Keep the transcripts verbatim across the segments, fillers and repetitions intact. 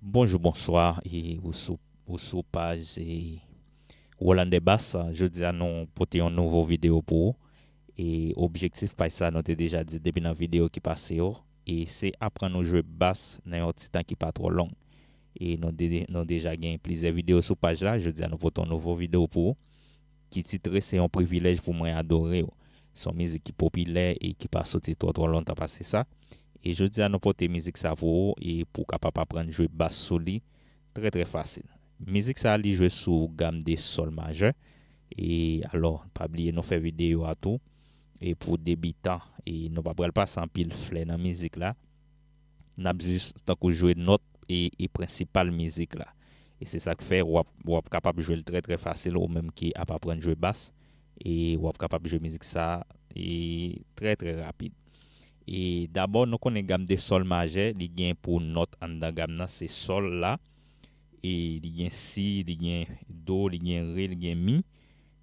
Bonjou, bonswa, e ou sou, ou sou paj, e, Roland Bass. Jodi a nou pote yon nouvo videyo pou ou. E objektif paj sa nou te deja di depi nan videyo ki pase yo. E se aprann ou jwe bas nan yon ti tan ki pa twò long. E nou, de, nou deja gen plizyè videyo sou paj la. Jodi a nou pote yon nouvo videyo pou ou ki titre Se yon privilèj pou mwen adore w. Se yon mizik ki popilè e ki pa soti twò twò lontan pase sa. E jodi a nou pote mizik sa pou ou e pou w kapab aprann jwe bas sou li trè trè fasil. Mizik sa li jwe sou gam de sòl majè. E alò, pa bliye nou fè videyo a tou. E pou debitan, e nou pa pral pase anpil flè nan mizik la. N ap jis tankou jwe nòt e, e prensipal mizik la. E se sa k fè w ap, w ap kapab jwe l trè trè fasil ou menm ki ap aprann jwe bas. E w ap kapab jwe mizik sa e trè trè rapid. E dabò, nou konnen gam de sòl majè, li gen pou nòt anndan gam nan, se sòl la, e li gen si, li gen do, li gen re, li gen mi,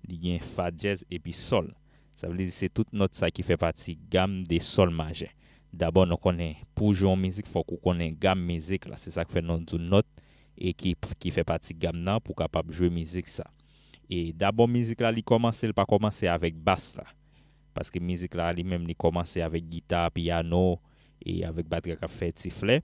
li gen fa dyèz epi sòl. Sa vle di se tout nòt sa ki fè pati gam de sòl majè. Dabò, nou konnen pou jwe yon mizik, fòk ou konnen gam mizik la. Se sa k fè nou di w nòt e ki, ki fè pati gam nan pou w kapab jwe mizik sa. E dabò, mizik la, li kòmanse, li pa kòmanse avèk bas la. Paske mizik la, li menm, li kòmanse avèk gita, pyano, e avèk batri k ap fè ti flè.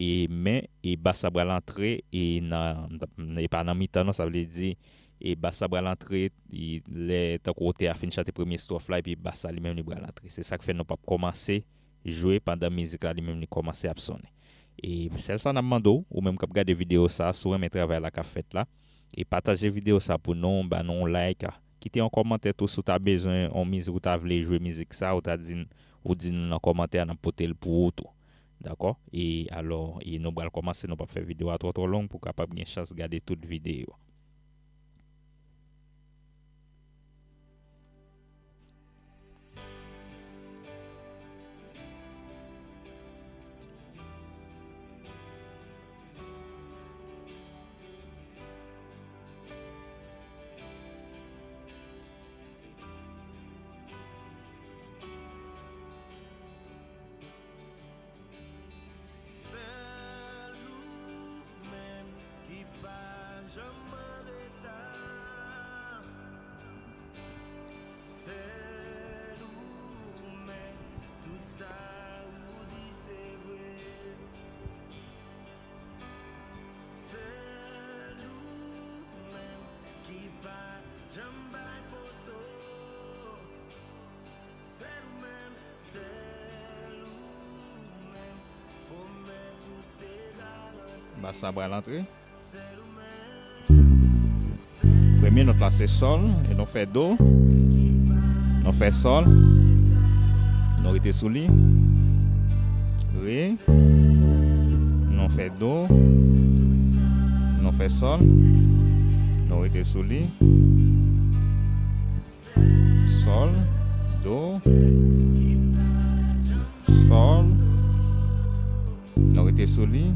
E men, e bas la pral antre, e nan, e pa nan mitan non, sa vle di, e bas la pral antre, e lè tankou otè a fin chante premye estròf la, epi bas la li menm li pral antre. Se sa k fè nou p ap kòmanse jwe pandan mizik la li menm li kòmanse ap sonnen. E sèl sa n ap mande w, ou menm k ap gade videyo sa, si w renmen travay la k ap fèt la, e pataje videyo sa pou nou, ba nou yon like, kite yon kòmantè tou si w ta bezwen yon mizik, ou ta vle jwe mizik sa, ou ta di n, ou di n nan kòmantè a, n ap pote l pou ou tou. Dakò? E alò, e nou pral kòmanse, nou p ap fè videyo a twò twò long pou w kapab gen chans gade tout videyo. Sèl ou menm ki pa janm an reta. Sèl ou menm, tout sa ou di se vre. Sèl ou menm ki pa janm bay poto. Sèl ou menm, sèl ou menm, pwomès ou se garanti. Bas la pral antre. Premye nòt la se sòl, e nou fè do, nou fè sòl, nou rete sou li, re, nou fè do, nou fè sòl, nou rete sou li, sòl, do, sòl, nou rete sou li,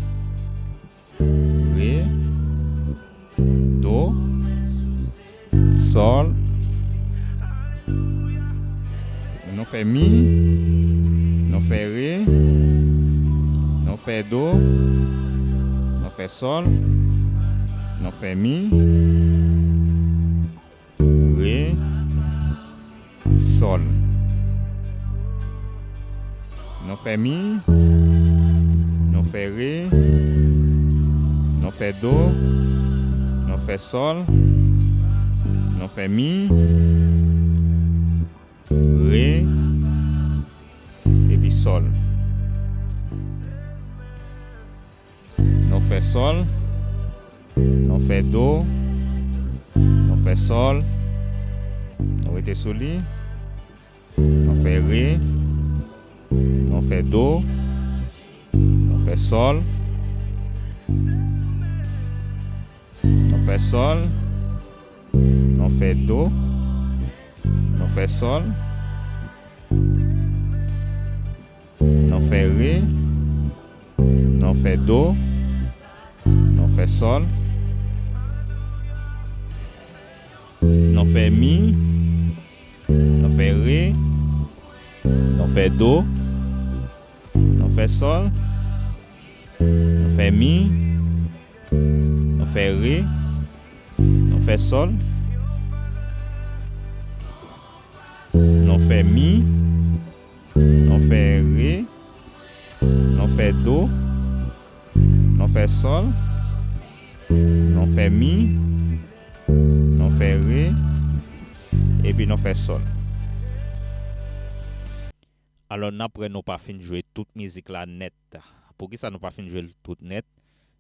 re, do, sòl. Nou fè mi, nou fè re, nou fè do, nou fè sòl, nou fè mi, re, sòl. Nou fè mi, nou fè re, nou fè do, nou fè sòl, nou fè mi, re, epi sòl. Nou fè sòl, nou fè do, nou fè sòl, nou rete sou li, nou fè re, nou fè do, nou fè sòl, nou fè sòl, nou fè do, nou fè sòl, nou fè re, nou fè do, nou fè sòl, nou fè mi, nou fè re, nou fè do, nou fè sòl, nou fè mi, Fè re, nou fè sòl, nou fè mi, nou fè re, nou fè do, nou fè sòl, nou fè mi, nou fè re, epi nou fè sòl. Alò, n ap wè nou pa fin jwe tout mizik la nèt. Poukisa nou pa fin jwe l tout nèt?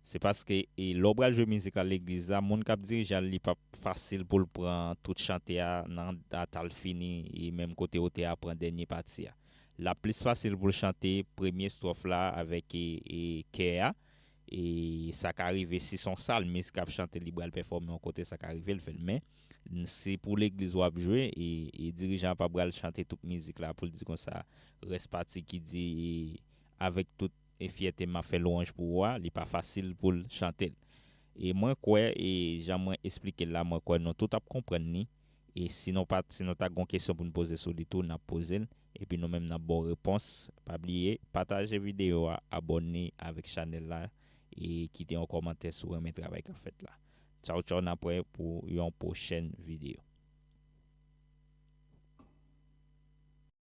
Se paske, e, lè w pral jwe mizik la legliz la, moun k ap dirije a, li p ap fasil pou l pran tout chante a nan dat a l fini, e menm kote otè a pran dènye pati a. L ap plis fasil pou l chante premye estwòf la avèk, e, e, kè a. E sa ka rive si se yon sal mizik k ap chante, li pral pèfòme yon kote, sa ka rive l fè l. Men, n- si pou legliz w ap jwe, e, e dirijan an pa pral chante tout mizik la pou l di konsa, rès pati ki di, e, avèk tout e fyète m ap fè lwanj pou ou a, li pa fasil pou l chante l. E mwen kwè, e jan mwen esplike l la, mwen kwè nou tout ap konprann li. E si nou pa, si nou ta gon kesyon pou n poze sou li tou, n ap poze l. Epi nou menm n ap ba w repons. Pa bliye, pataje videyo a, abòne avèk chanèl la, e kite yon kòmantè si w renmen travay k ap fèt la. Tchaw tchaw, n ap wè pou yon pwochèn videyo.